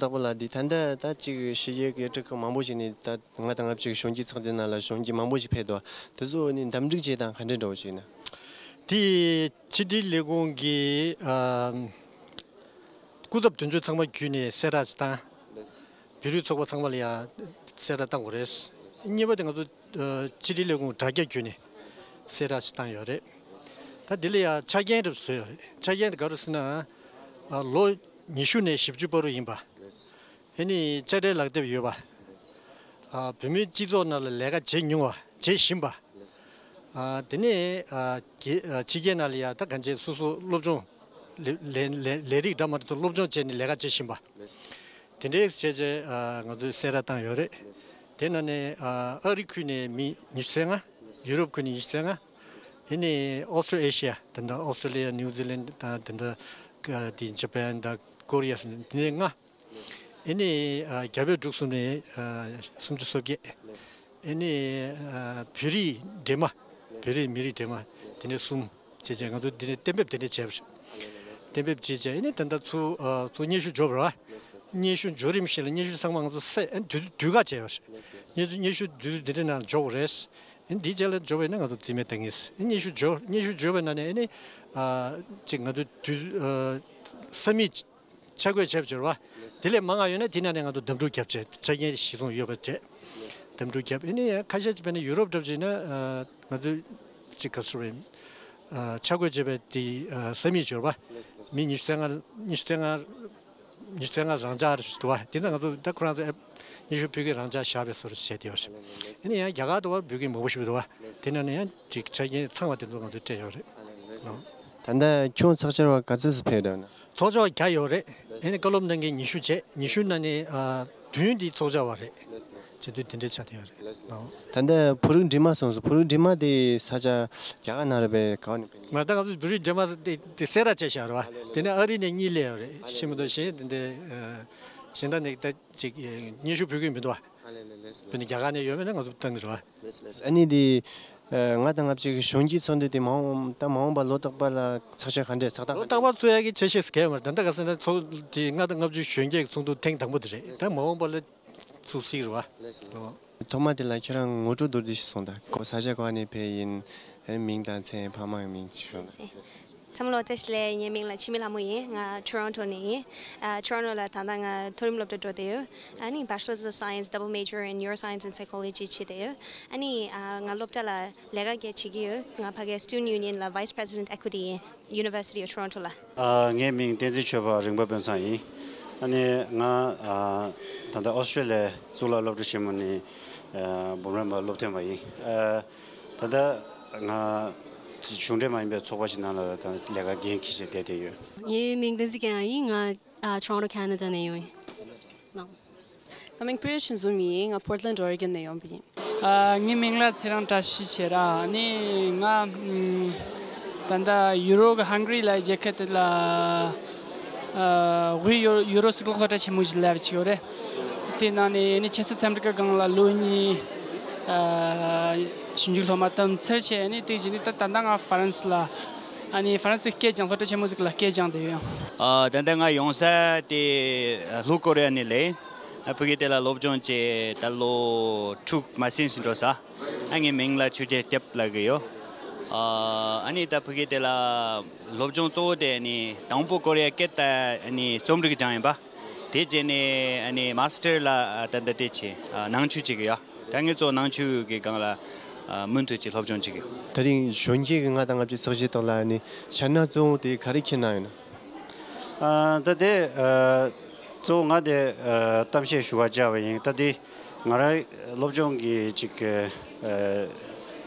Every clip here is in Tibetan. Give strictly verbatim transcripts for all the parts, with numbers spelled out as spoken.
བདག་པོ་ལགས། འདི་ད་ལྟ་ད་ཅིག་ཕྱི་རྒྱལ་གྱི་སྤྲུལ་སྐུ་མང་པོ་ཞིག་ནས་ད་ལྔ་དང་ལྔ་བཅུ་གི་གཞོན་སྐྱེས་ཚོགས་སྡེ་ནང་ལ་གཞོན་སྐྱེས་མང་པོ་ཞིག་ཕེབས་འདུག་དེ་ཚོ་ནི་འདེམས་སྒྲུག་བྱེད་སྟངས་ག་འདྲ་འདྲ་བོ་ཞིག་ཡིན་ན། དེ་ཕྱི་དྲིལ་ལས་ཁུངས་ཀྱི་ཨ་སྐུ་ཚབ་དོན་གཅོད་ཚང་མ་བརྒྱུད་ནས་གསལ་བསྒྲགས་བཏང་། བོད་རིགས་ཚོགས་པ་ཚང་མ་ལ་ཡང་གསལ་བསྒྲགས་བཏང་དགོས་རེད། གཉིས་པ་དེ་ང་ཚོ་ཨ་ཕྱི་དྲིལ་ལས་ཁུངས་དྲ་རྒྱ་བརྒྱུད་ནས་གསལ་བསྒྲགས་ཤིག་བཏང་ཡོད་རེད། ད་དེ་ལ་ཡང་ཆ་རྐྱེན་རེ་བཟོས་ཡོད་རེད། ཆ་རྐྱེན་དེ་ག་རེ་ཟེར་ན། ཨ་ལོ་ཉི་ཤུ་ནས་བཞི་བཅུ་བར་དུ་ཡིན་པ། ཨེ་ནི་དཔྱ་ཁྲལ་ལག་དེབ་ཡོད་པ། ཨ་བོད་མིའི་སྤྱི་ཚོགས་ནང་ལ་ལས་ཀ་བྱེད་མྱོང་བ། བྱེད་བཞིན་པ། ཨ་དེ་ནས་ཨ་རྒྱ་ཨ་ཕྱི་རྒྱལ་ནང་ལ་ཡང་ད་གང་བྱས་སོ་སོ་སློབ་སྦྱོང་ལས་ལས་ལས་ལས་རིགས་འདྲ་མི་འདྲ་སློབ་སྦྱོང་བྱས་ནས་ལས་ཀ་བྱེད་བཞིན་པ། དེ་འདྲའི་བྱས་རྗེས་ཨ་ང་ཚོས་གསལ་བསྒྲགས་བཏང་ཡོད་རེད། དེ་ནང་ནས་ཨ་ཨ་རི་ཁུལ་ནས་མི་ཉི་ཤུ་རྩ་ལྔ། ཡུ་རོབ་ཁུལ་ནས་ཉི་ཤུ་རྩ་ལྔ། ཨེ་ནས་ཨོ་སི་ཊོ་ཨེ་ཤི་ཡ་དེ་འདྲ་ཨོ་སི་ཊོ་ལི་ཡ། ནིའུ་ཛི་ལན་དང་དེ་འདྲ་ཨ་དེ་ཇ་པན་དང་ཀོ་རི་ཡ་ཟེར་དེ་འདྲའི་ལྔ། ཨེ་ནས་ཨ་རྒྱ་བལ་འབྲུག་གསུམ་ནས་ཨ་སུམ་ཅུ་སོ་བརྒྱད། ཨེ་ནས་ཨ་བོད་རིགས་འདྲེས་མ། བོད་རིགས་མི་རིགས་འདྲེས་མ་དེ་ནས་གསུམ། བྱས་རྗེས་ང་ཚོ་འདི་ནས་གཏན་འབེབས་དེ་འདྲས་བྱས་པ་རེད། གཏན་འབེབས་བྱས་རྗེས་ཨེ་ནས་ད་ལྟ་ཚུར་ཨ་ཚུར་སྙན་ཞུ་འབྱོར་བ་རེད་བ། སྙན་ཞུ་འབྱོར་རིམ་བཞིན་ལ་སྙན་ཞུ་ཚང་མ་ང་ཚོ་སེ་ཨེ་དུས་དུས་ཁ་བྱས་པ་རེད། སྙན་ཞུ་སྙན་ཞུ་དུས་དེ་འདྲའི་ནང་འབྱོར་དགོས་རེད། ཨེ་འདིའི་རྗེས་ལ་འབྱོར་བས་ན་ང་ཚོ་རྩིས་མེད་བཏང་ངེས། ཨེ་སྙན་ཞུ་འབྱོར་སྙན་ཞུ་འབྱོར་བའི་ནང་ནས་ཨེ་ནས་ཨ་ཅིག་ང་ཚོ་དུས་ཨ་ས་མིག་ཆ་བགོས་བྱས་པ་འབྱོར་བ། དེ་ལས་མང་བ་ཡོད་ན་དེ་ནང་ནས་ང་ཚོ་འདེམས་སྒྲུག་བརྒྱབ་བྱས། ཆ་རྐྱེན་གཞིར་བཟུང་ཡོད་པ་བྱས། འདེམས་སྒྲུག་བརྒྱབ། ཨེ་ནས་ཡང་ཁ་ཤས་ཅིག་བྱས་ན་ཡུ་རོབ་འདྲ་བྱས་ན་ཨ་ང་ཚོ་ཅིག་ག་ཚོད་རེད། ཨ་ཆ་བགོས་བྱས་པའི་དེ་ཨ་ས་མིག་འབྱོར་བ། མི་ཉི་ཤུ་རྩ་ལྔ། ཉི་ཤུ་རྩ་ལྔ། ཉི་ཤུ་རྩ་ལྔ་རང་འཇགས་རེད་འདུག་བ། དེ་ཚོ་ང་ཚོ་ད་ཁོ་རང་ཚོ་ཨེ་སྙན་ཞུ་ཕུལ་མཁན་རང་འཇགས་བཞག་པའི་བཟོ་འདྲ་བྱས་བསྡད་ཡོད་རེད། ཨེ་ནས་ཡང་རྒྱ་གར་དུ་བར་འབུལ་མཁན་མང་པོ་ཞིག་འདུག་བ། དེ་ནང་ནས་ཡང་ཅིག་ཆ་རྐྱེན་ཚང་བ་དེ་ཚོ་ང་ཚོས་སྤྲད་ཡོད་རེད། ད་ལྟ་ཁྱོད་ཚོགས་བཅར་བ་ག་ཚོད་ཙམ་ཕེབས་འདུག་ན། ཚོགས་བཅར་བ་བརྒྱ་ཡོད་རེད། ཨེ་ནས་བཀའ་སློབ་གནང་མཁན་ཉི་ཤུ་བྱས། ཉི་ཤུ་ནང་ནས་ཨ་བདུན་དེ་ཚོགས་བཅར་བ་རེད། བྱེད་དུས་དེ་འདྲས་ཆགས་བསྡད་ཡོད་རེད། ད་ལྟ་བོད་རིགས་འདྲེས་མ་གསུངས་སོང་། བོད་རིགས་འདྲེས་མ་དེ་ས་ཆ་རྒྱ་གར་ནང་རེད་པས། ག་བ་ནས་ཕེབས། ང་ད་ང་ཚོ་བོད་རིགས་འདྲེས་མ་དེ་དེ་གསལ་བསྒྲགས་བྱས་བཞག་རེད་བ། དེ་ནས་ཨ་རི་ནས་གཉིས་སླེབས་ཡོད་རེད། ཤེས་མི་འདུག་གཞན་དེ་འདྲས་ཨ་གཞན་དག་ནས་ད་ཅིག་སྙན་ཞུ་ཕུལ་གྱི་མི་འདུག་བ། དེ་ནས་རྒྱ་གར་ནས་ཡོད་མེད་ན་ང་ཚོ་བཏང་གི་རེད་བ། ཨ་ནི་དེ་ཨ་ལྔ་དང་ལྔ་བཅུ་གི་གཞོན་སྐྱེས་ཚོགས་འདུ་དེ་མ་འོངས་ད་མ་འོངས་པ་ལོ་རྟག་པར་ལ་ཚོགས་བཅར་ག་འདྲས་ཚོགས་སྟངས་ལོ་ག་རྟག་པར་འདྲས་ཚོགས་ཡག་གི་ཆ་ཤས་གལ་མ་རེད། ད་ལྟ་ག་ཟེར་ན་ཚོགས་དེ་ལྔ་དང་ལྔ་བཅུ་གཞོན་སྐྱེས་ཀྱི་ཚོགས་འདུ་ཐེངས་དང་པོ་དེ་རེད། ད་མ་འོངས་པ་ལ་ཚུགས་སྲིད་རེད་བ། ཐོག་མ་དེ་ལ་ཁྱེད་རང་ངོ་སྤྲོད་མདོར་བསྡུས་ཤིག་གསུངས་དང་། གོ་ས་ཆ་ག་བ་ནས་ཕེབས་ཡིན། ཨེ་མིང་དང་མཚན། ཕ་མའི་མིང་ཅིག་ཞུ་ན། འཚམས་ལོ་བཀྲ་ཤིས་བདེ་ལེགས། ངའི་མིང་ལ་འཆི་མེད་ལྷ་མོ་ཡིན། ང་Toronto་ནས་ཡིན། ཨ་Toronto་ལ་ད་ལྟ་ང་མཐོ་རིམ་སློབ་གྲྭ་འགྲོ་བསྡད་ཡོད། ཨ་ནི་Bachelor's of Science, double major in Neuroscience and Psychology བྱེད་བསྡད་ཡོད། ཨ་ནི་ཨ་ང་སློབ་གྲྭ་ལ་ལས་ཀ་བྱེད་ཀྱི་ཡོད། ང་ཕ་གིའི་Student Union་ལ་Vice President Equity ཡིན། University of Toronto་ལ། ཨ་ངའི་མིང་བསྟན་འཛིན་ཆོས་འཕགས། རིག་པ་དཔོན་ཚང་ཡིན། ཨ་ནི་ང་ཨ་ད་ལྟ་ཨོ་སི་ཀྲི་ལི་ཡའི་གཙུག་ལག་སློབ་ཕྲུག་ཆེན་མོ་ནས་ཨ་འབུམ་རམས་པ་སློབ་ཐོན་པ་ཡིན། ཨ་ད་ལྟ་ང་གཞུང་འབྲེལ་མ་ཡིན་པའི་ཚོགས་པ་ཞིག་ནང་ལ་ད་ལས་ཀ་འགན་འཁྱེར་བྱས་བསྡད་བསྡད་ཡོད། ངའི་མིང་བསྟན་འཛིན་སྐྱབས་ཡིན། ང་ཨ་Toronto Canada་ནས་ཡོང་ཡིན། ང་མིང་པྲི་ཡ་ཆོས་འཛོམས་ཡིན། ང་Portland Oregon་ནས་ཡོང་པ་ཡིན། ཨ་ངའི་མིང་ལ་ཚེ་རིང་བཀྲ་ཤིས་བྱས་ར། ཨ་ནི་ང་ཨམ་ད་ལྟ་ཡུ་རོབ་ཀྱི་ཧང་གྷ་རི་ལ་རྒྱལ་ཁབ་དེ་ལ་ཨ་དབུས་ཡུ་ཡུ་རོབ་གཙུག་ལག་སློབ་གྲྭ་ཆེན་མོ་ཞིག་སླེབས་བྱས་ཡོད་རེད། དེ་ནང་ནས་ཨ་ནི་ཆབ་སྲིད་འཚམས་འདྲི་ཁང་ལ་ལོ་གཉིས་ཨ་ཞིབ་འཇུག་སློབ་མ་དམ་འཛིན་བྱས། ཨ་ནི་དེ་རྗེས་ནས་ད་ད་ལྟ་ང་ཧྥ་རན་སི་ལ། ཨ་ནི་ཧྥ་རན་སི་སྐད་སྦྱང་སློབ་གྲྭ་ཆེན་མོ་ཞིག་ལ་སྐད་སྦྱང་བསྡད་ཡོད། ཨ་ད་ལྟ་ང་ཡོང་ས་དེ་ལྷོ་ཀོ་རི་ཡ་ནས་སླེབས། ཨ་ཕ་གི་དེ་ལ་སློབ་སྦྱོང་བྱས་ད་ལོ་དྲུག་མ་ཟིན་ཟིན་འགྲོ་ས། ཨ་ངའི་མིང་ལ་ཆོས་རྒྱལ་སྐྱབས་ལབ་ཀྱི་ཡོད། ཨ་ཨ་ནི་ད་ཕ་གི་དེ་ལ་སློབ་སྦྱོང་གཙོ་བོ་དེ་ཨ་ནི་དང་པོ་ཀོ་རི་ཡ་སྐད་དང་ཨ་ནི་རྩོམ་རིག་སྦྱངས་ཡིན་པ། དེ་རྗེས་ནས་ཨ་ནི་མ་སི་ཊར་ལ་ཨ་ད་ལྟ་དེ་བྱས། ཨ་ནང་ཆོས་བྱེད་ཀྱི་ཡོད། ད་ངས་གཙོ་བོ་ནང་ཆོས་ཀྱི་སྒང་ལ་ཨ་མུ་མཐུད་ཀྱི་སློབ་སྦྱོང་བྱེད་ཀྱི་ཡོད། དེ་རིང་གཞོན་སྐྱེས་ཀྱི་ལྔ་དང་ལྔ་བཅུ་ཚོགས་ཆེན་ཐོག་ལ་ནི་བྱ་ན་གཙོ་བོ་དེ་ག་རེ་འཁྱེར་གནང་ཡོད་ན། ཨ་ད་དེ་ཨ་གཙོ་བོ་ང་དེ་ཨ་གཏམ་བཤད་ཞུ་བར་བཅར་བ་ཡིན། ད་དེ་ང་རང་སློབ་སྦྱོང་གི་ཅིག་ཨ་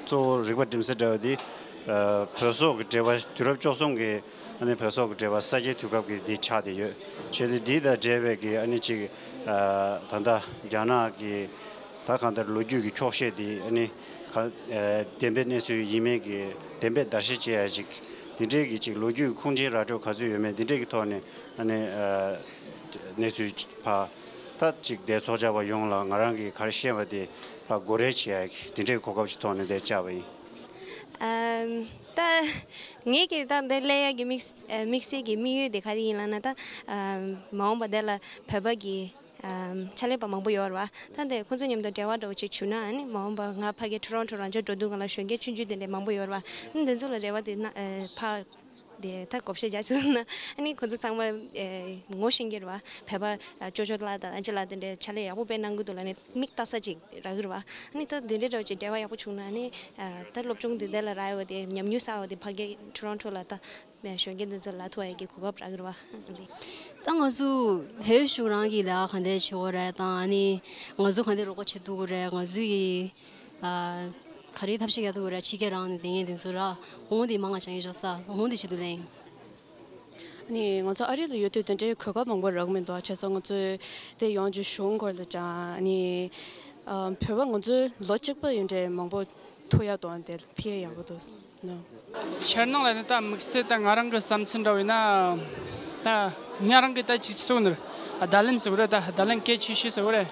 གཙོ་བོ་རིག་པ་སྒྲིམ་ས་འདྲ་བ་དེ་ཨ་བོད་སོག་གི་འབྲེལ་བ། དུས་རབས་བཅུ་གསུམ་གྱི་ཨ་ནི་བོད་སོག་གི་འབྲེལ་བ་ས་སྐྱའི་དུས་སྐབས་ཀྱི་འདི་ཆགས་བསྡད་ཡོད། བྱས་ཏེ་འདི་དང་འབྲེལ་བའི་གི་ཨ་ནི་ཅིག་ཨ་ད་ལྟ་རྒྱ་ནག་གི་ད་གང་ལྟར་ལོ་རྒྱུས་ཀྱི་འཁྱོག་བཤད་འདི་ཨ་ནི་ག་ཨ་བདེན་པའི་གནས་ཚུལ་ཡིན་མིན་གྱི་བདེན་པའི་བརྡར་ཤ་བཅད་ཡ་ཅིག་འདི་འདྲའི་གི་ཅིག་ལོ་རྒྱུས་ཀྱི་ཁུངས་ཆེན་ར་སྤྲོད་ག་ཚོད་ཡོད་མེད་འདི་འདྲའི་གི་ཐོག་ནས་ཨ་ནི་ཨ་གནས་ཚུལ་ཕར་ད་ཅིག་དེ་ཚོགས་བཅར་བ་ཡོངས་ལ་ང་རང་གིས་ག་རེ་ཤེས་པ་དེ་ཕར་གོ་རེ་བྱེད་ཡ་གི་འདི་འདྲའི་གོ་སྐབས་ཅིག་ཐོག་ནས་དེ་བཅར་བ་ཡིན། ཨམ། ད་ངེད་ཀྱི་ད་འདི་སླེབས་ཡག་གི་དམིགས་ཨ་དམིགས་བསལ་གྱི་དམིགས་ཡུལ་དེ་ག་རེ་ཡིན་ལབ་ན། ད་ཨ་མ་འོངས་པ་དེ་ལ་བོད་པ་གི་ཨ་ཕྱག་ལས་པ་མང་པོ་ཡོད་རེད་བ། ད་འདི་ཁོང་ཚོ་མཉམ་དུ་འབྲེལ་བ་འདྲ་བོ་ཅིག་བྱུང་ན། ཨ་ནི་མ་འོངས་པ་ང་ཕ་གི་ཊོ་རོན་ཊོ་རང་ཕྱོགས་འགྲོ་དུས་སྒང་ལ་གཞོན་སྐྱེས་ཆུང་ཆུང་དེ་འདྲ་མང་པོ་ཡོད་རེད་བ། ཨ་ནི་འདི་ཚོ་ལ་རེ་བ་དེ་ན་ཨ་ཕར་དེ་ད་བགོ་བཤའ་རྒྱག་བྱུང་ན། ཨ་ནི་ཁོང་ཚོ་ཚང་མ་ཨེ་ངོ་ཤེས་ཀྱི་རེད་བ། བོད་པ་ཨ་ཅོ་ཅོ་ལགས་དང་ཨན་ཅི་ལགས་དེ་འདྲའི་ཕྱག་ལས་ཡག་པོ་དཔེ་གནང་གི་འདུག་ལབ་ནས་མིག་ལྟ་ས་ཅིག་རག་གི་རེད་བ། ཨ་ནི་ད་དེ་འདྲའི་འདྲ་བོ་ཅིག་འབྲེལ་བ་ཡག་པོ་བྱུང་ན། ཨ་ནི་ཨ་ད་སློབ་སྦྱོང་དེ་དེ་ལ་རག་ཡོད་པ་དེ་ཉམས་མྱོང་བསགས་པ་དེ་ཕ་གི་ཊོ་རོན་ཊོ་ལ་ད་གཞོན་སྐྱེས་འདི་ཚོ་ལ་ཐུག་ཡག་གི་གོ་སྐབས་རག་གི་རེད་བ། ཨ་ནི་ད་ང་ཚོ་བོད་གཞུང་རང་གི་ལས་ཀ་ག་འདྲ་བྱེད་དགོས་རེད་དང་། ཨ་ནི་ང་ཚོ་ག་འདྲ་རོགས་པ་བྱེད་ཐུབ་ཀྱི་རེད། ང་ཚོ་ཡི་ཨ་ག་རེ་ཐབས་ཤེས་རྒྱག་ཐུབ་ཀྱི་རེད། ཕྱི་རྒྱལ་རང་ནས་དེ་ངས་དེ་ཚོ་ར་འོང་དེ་མང་ང་བྱ་ངེས་ཅོག་ས་འོང་དེ་བྱེད་དུ་ལེན། ཨ་ནི་ང་ཚོ་ཨ་རི་ལ་ཡོད་དུས་དེ་འདྲའི་གོ་སྐབས་མང་པོ་རག་མི་འདུག་བྱས་ཙང་ང་ཚོས་དེ་ཡོང་རྒྱུ་གཞུང་སྐོར་ལ་ཅང་། ཨ་ནི་ཨ་བོད་པ་ང་ཚོའི་ལོ་གཅིག་པ་ཡིན་འདྲའི་མང་པོ་ཐུག་ཡག་དང་དེ་ཕི་ཡག་པོ་འདུག་ནོ། འཆར་སྣང་ལ་ནི་ད་དམིགས་བསལ་ད་ང་རང་གི་བསམ་ཚུལ་འདྲ་བོ་ཡིན་ན། ད་ང་རང་གི་ད་ཅིག་ཅིག་སོགས་ནི་བརྡ་ལན་ཟེར་བ་རེད། ད་བརྡ་ལན་གལ་ཆེ་ཤོས་ཟེར་བ་རེད།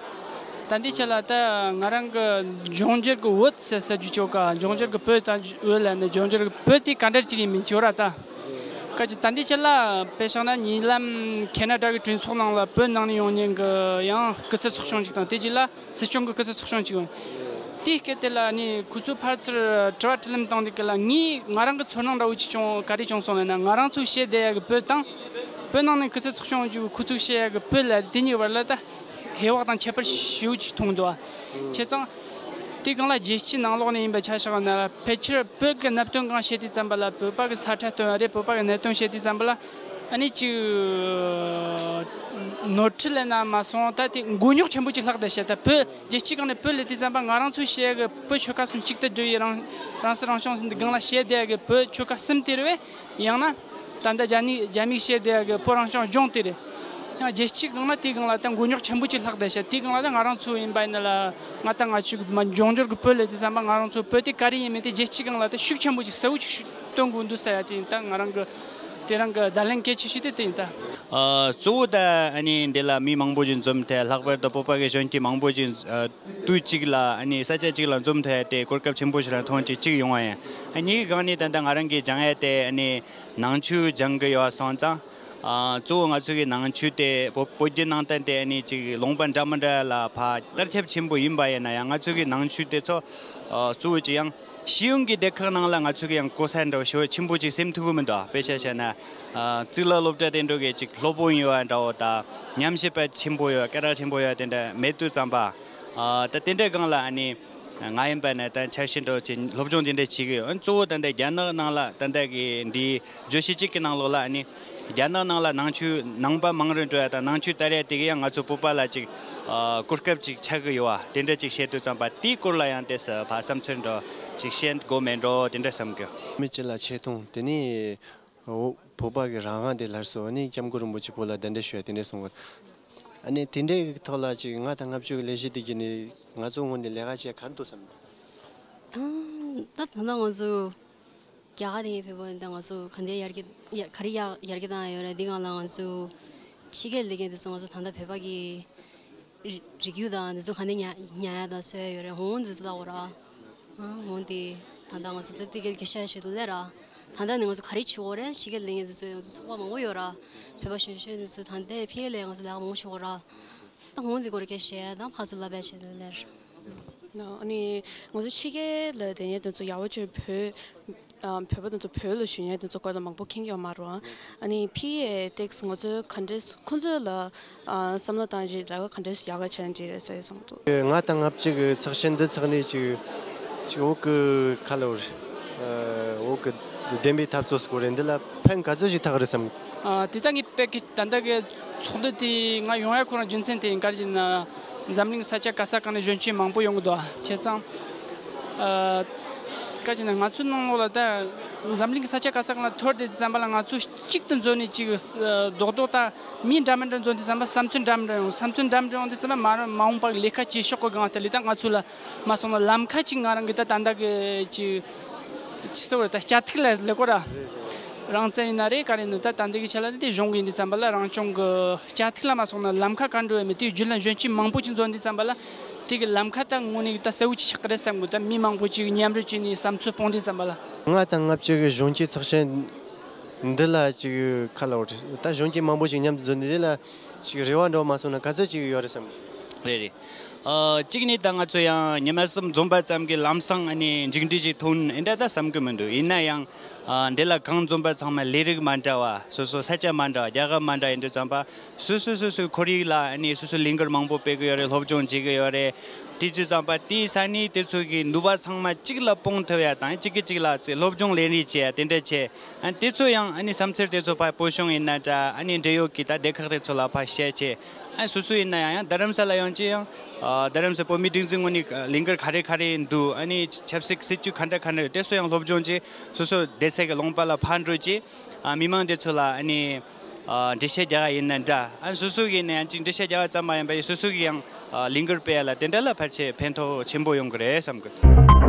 ད་འདི་ཆ་ལ་ད་ང་རང་གི་འབྱུང་འགྱུར་གི་བོད་ཟེར་ཟེར་རྒྱུ་ཅིག་ཡོད་ཀ། འབྱུང་འགྱུར་གི་བོད་དང་བོད་ལ་ནི་འབྱུང་འགྱུར་གི་བོད་དེ་ག་འདྲ་ཅིག་ཡིན་མིན་ཅིག་ཡོད་ར། ད་ག་ཅིག་ད་འདི་ཆ་ལ་དཔེ་བཞག་ན་ཉེ་ལམ་ཁེ་ན་ཌ་གི་གྲོས་ཚོགས་ནང་ལ་བོད་ནང་ནས་ཡོང་མཁན་གི་ཡང་སྐུ་ཚབ་ཚོགས་ཆུང་ཅིག་དང་། དེ་རྗེས་ལ་སྲིད་སྐྱོང་གི་སྐུ་ཚབ་ཚོགས་ཆུང་ཅིག་ཡོད། དེའི་སྐད་དེ་ལ་ནི་ཁོ་ཚོས་ཕར་ཚུར་དྲི་བ་དྲིས་ལན་བཏང་དུས་སྐབས་ལ། ངས་ང་རང་གི་ཚོར་སྣང་འདྲ་བོ་ཅིག་བྱུང་། ག་རེ་བྱུང་སོང་ལབ་ན། ང་རང་ཚོས་བཤད་བསྡད་ཡག་གི་བོད་དང་། བོད་ནང་ནས་སྐུ་ཚབ་ཚོགས་ཆུང་ཅིག་ཁོ་ཚོས་བཤད་ཡག་གི་བོད་ལ་དེ་གཉིས་བར་ལ་ད་ཧེ་བག་དང་ཁྱད་པར་ཞེ་པོ་ཅིག་མཐོང་འདུག་བ། བྱས་ཙང་དེའི་སྒང་ལ་རྒྱལ་སྤྱིའི་ནང་ལོགས་ནས་ཡིན་པ་ཆ་བཞག་ན། ཕལ་ཆེར་བོད་ཀྱི་གནད་དོན་སྒང་བཤད་དུས་ཙམ་པ་ལ། བོད་པ་གི་ས་ཁྲ་སྟོན་པ་རེད། བོད་པ་གི་གནད་དོན་བཤད་དུས་ཙམ་པ་ལ། ཨ་ནི་ཅིག་ནོར་འཁྲུལ་ལས་ན་མ་སོང་། ད་དེ་མགོ་རྙོག་ཆེན་པོ་ཅིག་ལྷག་བསྡད་ཤག་ད་བོད་རྒྱལ་སྤྱིའི་སྒང་ནས་བོད་སླེབས་དུས་ཙམ་པ་ང་རང་ཚོས་བཤད་ཡག་གི་བོད་ཆོལ་ཁ་གསུམ་གཅིག་ཏུ་སྒྲིལ་བའི་རང་རང་སྲིད་རང་སྐྱོང་ཟེར་འདི་སྒང་ལ་བཤད་བསྡད་ཡག་གི་བོད་ཆོལ་ཁ་གསུམ་དེ་རེད་པས། ཡང་ན་ད་ལྟ་རྒྱ་ནི་རྒྱ་མིས་བཤད་བསྡད་ཡག་གི་བོད་རང་སྐྱོང་ལྗོངས་དེ་རེད། ཡང་རྒྱལ་སྤྱིའི་སྒང་ལ་དེའི་སྒང་ལ་ད་མགོ་རྙོག་ཆེན་པོ་ཅིག་ལྷག་བསྡད་ཤག་དེའི་སྒང་ལ་ད་ང་རང་ཚོ་ཡིན་པ་ཡིན་ན་ལ། ང་ད་ང་ཆུ་མ་འབྱུང་འགྱུར་གྱི་བོད་ལས་དེ་བསམ་པ་ང་རང་ཚོ་བོད་དེ་ག་རེ་ཡིན་མིན་དེ་རྒྱལ་སྤྱིའི་སྒང་ལ་ད་ཤུགས་ཆེན་པོ་ཅིག་གསལ་བོ་ཅིག་ཤུགས་སྟོན་དགོས་འདུག་ས་ཡ། དེ་ཡིན་ད་ང་རང་གི་དེ་རང་གི་བརྡ་ལན་གལ་ཆེ་ཤོས་དེ་དེ་ཡིན་ད། ཨ་གཙོ་བོ་ད་ཨ་ནི་འདི་ལ་མི་མང་པོ་ཞིག་འཛོམས་ཐལ། ལྷག་པར་དུ་བོད་པ་གི་གཞོན་སྐྱེས་མང་པོ་ཞིག་ཨ་དུས་གཅིག་ལ་ཨ་ནི་ས་ཆ་གཅིག་ལ་འཛོམས་ཐལ་ཡ་དེ་གོ་སྐབས་ཆེན་པོ་ཞིག་ལ་མཐོང་ཅིག་གཅིག་ཡོང་བ་ཡིན། ཨ་གཉིས་ཀྱི་སྒང་ནས་ད་ལྟ་ང་རང་གིས་སྦྱང་ཡ་དེ་ཨ་ནི་ནང་ཆོས་སྦྱང་གི་ཡོད་སོང་ཙང་། ཨ་གཙོ་བོ་ང་ཚོ་གི་ནང་ཆོས་དེ་བོད་བོད་བརྒྱུད་ནང་བསྟན་དེ་ཨ་ནི་ཅིག་ལུང་པ་འདྲ་མི་འདྲ་ལ་ཕར་དར་ཁྱབ་ཆེན་པོ་ཡིན་པ་ཡིན་ན་ཡང་། ང་ཚོ་གི་ནང་ཆོས་དེ་ཚོ་ཨ་གཙོ་བོ་ཅིག་ཡང་ཤེས་ཡོན་གྱི་སྡེ་ཁག་ནང་ལ་ང་ཚོ་གི་ཡང་གོ་ས་འདྲ་བོ་ཞེ་པོ་ཆེན་པོ་ཅིག་སེམས་ཐུབ་གི་མི་འདུག་དཔེ་ཆ་བཤད་ན་ཨ་གཙུག་ལག་སློབ་གྲྭ་དེ་འདྲ་གི་ཅིག་སློབ་དཔོན་ཡོད་པ་འདྲ་བོ་དང་། ཉམས་ཞིབ་པ་ཆེན་པོ་ཡོད། སྐད་གྲགས་ཆེན་པོ་ཡོད་དེ་འདྲ་མེད་དུས་ཙམ་པ། ཨ་ད་དེ་འདྲའི་སྒང་ལ་ཨ་ནི་ང་ཡིན་པ་ན་ད་འཆར་གཞི་འདྲ་བོ་ཅིག་སློབ་སྦྱོང་དེ་འདྲ་བྱེད་གི་ཡོད། གཙོ་བོ་ད་ལྟ་རྒྱ་ནག་ནང་ལ་ད་ལྟ་གི་འདི་བརྗོད་གཞི་གཅིག་གི་ནང་ལོགས་ལ་ཨ་ནི་རྒྱ་ནག་ནང་ལ་ནང་ཆོས་ནང་པ་མང་རུ་འགྲོ་ཡ་དང་། ནང་ཆོས་དར་ཡ་དེ་གི་ཡང་ང་ཚོ་བོད་པ་ལ་ཅིག་ཨ་གོ་སྐབས་ཅིག་ཆགས་གི་ཡོད་པ་དེ་འདྲ་ཅིག་བཤད་དུས་ཙམ་པ། དེའི་སྐོར་ལ་ཡང་དེ་ས་ཕར་བསམ་ཚུལ་འདྲ་བོ་ཅིག་བཤད་དགོས་མེད་འགྲོ་དེ་འདྲ་བསམ་གི། མི་སྤྱི་ལ་ཆེ་མཐོང་དེ་ནི་འོ་བོད་པ་གི་རང་དབང་དེ་སླར་གསོ། ཨ་ནི་སྐྱབས་མགོན་རིན་པོ་ཆེ་བོད་ལ་གདན་འདྲེན་ཞུ་ཡ་དེ་འདྲ་གསུངས་པ། ཨ་ནི་དེ་འདྲའི་ཐོག་ལ་ཅིག་ལྔ་དང་ལྔ་བཅུ་གི་ལས་གཞི་དེ་བརྒྱུད་ནས་ང་ཚོ་ངོས་ནས་ལས་ཀ་བྱེད་ག་རེ་འདུག་བསམ། ཨང་། ད་ད་ལྟ་ང་ཚོ་རྒྱ་གར་ནས་ཕེབས་པ་ཡིན་ད། ང་ཚོ་ག་འདྲའི་ཡར་རྒྱས་ཡ་ག་རེ་ཡར་ཡར་རྒྱས་བཏང་ཡ་ཡོད་རེད། འདི་སྒང་ལ་ང་ཚོ་ཕྱི་རྒྱལ་སླེབས་མཁན་དེ་ཚོ་ང་ཚོ་ད་ལྟ་བོད་པ་གི་རི་རིགས་རྒྱུད་དང་འདི་ཚོ་ག་འདྲ་ཉར་ཉར་ཡ་དང་གསོ་ཡ་ཡོད་རེད། འོང་འདི་ཚོ་ལྟ་འོ་ར། ཨ་འོང་དེ་ད་ལྟ་ང་ཚོ་ད་ལྟ་གི་སྐད་ཆ་བཤད་དུས་ལས་ར། ད་ལྟ་ནས་ང་ཚོ་ག་རེ་བྱེད་དགོས་རེད། ཕྱི་རྒྱལ་སླེབས་མཁན་དེ་ཚོ་ང་ཚོ་ཚོགས་པ་མང་པོ་ཡོད་ར། བོད་པ་གཞོན་གཞོན་དེ་ཚོ་ད་ལྟ་ཕྱི་རྒྱལ་ལ་ང་ཚོ་ལས་ཀ་མང་པོ་བྱེད་དགོས་ར། ད་འོང་འདི་སྐོར་སྐད་ཆ་བཤད་ཡ་དང་ཕར་ཚུར་ལབ་ཡ་བྱེད་དུས་ལས་ར། ཨ་ནི་ང་ཚོ་ཕྱི་རྒྱལ་ལ་བསྡད་མཁན་དེ་ཚོ་ཡག་པོ་བྱོས། བོད་ཨ་བོད་པ་དེ་ཚོ་བོད་ལ་བཞུགས་མཁན་དེ་ཚོ་སྐོར་ལ་མང་པོ་མཁྱེན་གྱི་ཡོད་མ་རེད། ཨ་ནི་ཕི་ཨེ་ཏེགས་ང་ཚོས་ག་འདྲས་ཁོང་ཚོ་ལ་ཨ་བསམ་བློ་བཏང་རྗེས་ལས་ཀ་ག་འདྲས་ཡག་ག་བྱས་ན་འགྲིག་རེད་ཟེར་བསམ་འདུག་ལྔ་དང་ལྔ་བཅུ་གི་ཚོགས་ཆེན་འདི་ཚོགས་ནས་ཅིག་ཅིག་བོད་ཀྱི་ཁ་ལོ་རེད། ཨ་བོད་ཀྱི་བདེན་པའི་འཐབ་རྩོད་སྐོར་རེད། འདི་ལ་ཕན་ག་ཚོད་ཅིག་ཐོགས་རེད་བསམ། ཨ་དེ་ད་ངས་དཔེ་གི་ད་ལྟ་གི་ཚོགས་འདུ་དེ་ང་ཡོང་ཡ་ཁོ་རང་རྒྱུ་མཚན་དེ་ཡིན། ག་རེ་ཟེར་ན་འཛམ་གླིང་ས་ཆ་ག་ས་གང་ནས་གཞོན་སྐྱེས་མང་པོ་ཡོང་གི་འདུག་བྱས་ཙང་ཨ་ག་རེ་ཟེར་ན་ང་ཚོའི་ནང་ལོགས་ལ་ད་འཛམ་གླིང་གི་ས་ཆ་ག་ས་གང་ལ་ཐོར་དེ་ཙམ་པ་ལ་ང་ཚོ་གཅིག་ཏུ་འཛོམས་ནས་ཅིག་ཨ་རྡོག་རྡོག་ད་མི་འདྲ་མི་འདྲ་འཛོམས་དུས་ཙམ་པ་བསམ་ཚུལ་འདྲ་མི་འདྲ་ཡོང་། བསམ་ཚུལ་འདྲ་མི་འདྲ་ཡོང་དུས་ཙམ་པ་མ་མ་འོངས་པར་ལས་ཀ་བྱེད་ཕྱོགས་ཀྱི་སྒང་དེ་ལས་ད་ང་ཚོ་ལ་མ་སོང་ན་ལམ་ཁ་ཅིག་ང་རང་གི་ད་ད་ལྟ་གི་ཅིག་ཅི་ཟེར་བ་རེད། ད་སྐྱ་ཐིག་ལ་ལས་ཀོ་ར་ རང་བཙན་ཡིན་ན་རེད། ག་རེ་ཡིན་ན་ད་ད་འདི་གི་ཆ་ལ་དེ་གཞུང་གི་ཡིན་དུས་ཙམ་པ་ལ་རང་སྐྱོང་གི་བཅའ་ཐིག་ལ་མ་སོང་ན་ལམ་ཁ་ག་འགྲོ་ཡ་མེད། དེའི་བརྒྱུད་ལ་གཞོན་སྐྱེས་མང་པོ་ཅིག་འཛོམས་དུས་ཙམ་པ་ལ་དེ་གི་ལམ་ཁ་ད་དངོས་གནས་ད་གསལ་བོ་ཅིག་ཆགས་ཀྱི་རེད་བསམ་གི། ད་མི་མང་པོ་ཅིག་མཉམ་རུབ་བྱས་ནས་བསམ་ཚུལ་སྤུངས་དུས་ཙམ་པ་ལ། ལྔ་དང་ལྔ་བཅུ་གི་གཞོན་སྐྱེས་ཚོགས་ཆེན་འདི་ལ་ཅིག་ཁ་ལ་འོ་ད་གཞོན་སྐྱེས་མང་པོ་ཅིག་མཉམ་དུ་འཛོམས་ནས་དེ་ལ་ཅིག་རེ་བ་འདྲ་བོ་མ་སོང་ན་ག་ཚོད་ཅིག་ཡོད་རེད་བསམ་གི། རེད་རེད། ཨ་གཅིག་ནས་ད་ང་ཚོ་ཡང་ཉི་མ་གསུམ་འཛོམས་པ་ཙམ་གྱིས་ལམ་སང་ཨ་ནི་མཇུག་འབྲས་ཅིག་ཐོན་ཨེ་འདྲ་ད་བསམ་གི་མི་འདུག་ཡིན་ན་ཡང་ཨ་འདི་ལ་གང་འཛོམས་པ་ཚང་མ་ལས་རིགས་མ་འདྲ་བ། སོ་སོ་ས་ཆ་མ་འདྲ་བ། རྒྱལ་ཁབ་མ་འདྲ་ཡིན་དུས་ཙམ་པ་སོ་སོ་སོ་སོའི་ཁོར་ཡུག་ལ་ཨ་ནི་སོ་སོ་ལས་འགུལ་མང་པོ་སྤེལ་གི་ཡོད་རེད། སློབ་སྦྱོང་བྱེད་གི་ཡོད་རེད། དེ་ཚོ་ཙམ་པ་དེའི་ས་གནས་དེ་ཚོ་གི་ནུས་པ་ཚང་མ་གཅིག་ལ་སྤུངས་ཐུབ་ཡ་དང་གཅིག་གིས་གཅིག་ལ་ཚེ་སློབ་སྦྱོང་ལེན་རེས་བྱེད་ཡ་དེ་འདྲ་བྱས། ཨ་དེ་ཚོ་ཡང་ཨ་ནི་བསམ་ཚུལ་དེ་ཚོ་ཕར་བོད་གཞུང་ཡིན་ན་འདྲ། ཨ་ནི་འབྲེལ་ཡོད་ཀྱི་ད་སྡེ་ཁག་དེ་ཚོ་ལ་ཕར་བཤད་བྱས། ཨ་སོ་སོ་ཡིན་ན་ཡང་ཡང་རྡ་རམ་ས་ལ་ཡོང་བྱས་ཡང་ཨ་རྡ་རམ་ས་བོད་མིའི་སྒྲིག་འཛུགས་ངོས་ནས་ལས་འགུལ་ག་རེ་ག་རེ་འདུག་ཨ་ནི་ཆབ་སྲིད་སྲིད་ཇུས་ག་འདྲ་ག་འདྲ་ཡོད་དེ་ཚོ་ཡང་སློབ་སྦྱོང་བྱས། སོ་སོ་སྡེ་ཚན་གྱི་ལུང་པ་ལ་ཕར་འགྲོ་བྱས། ཨ་མི་མང་དེ་ཚོ་ལ་ཨ་ནི་ཨ་འགྲེལ་བཤད་རྒྱག་ཡ་ཡིན་ན་འདྲ། ཨ་སོ་སོ་གི་ཡིན་ན་ཡང་ཅིག་འགྲེལ་བཤད་རྒྱག་ཡ་ཙམ་མ་ཡིན་པ་ཡིན་སོ་སོ་གི་ཡང་ཨ་ལས་འགུལ་སྤེལ་ཡ་ལ་དེ་འདྲ་ལ་ཕལ་ཆེར་ཕན་ཐོགས་ཆེན་པོ་ཡོང་གི་རེད་བསམ་གི།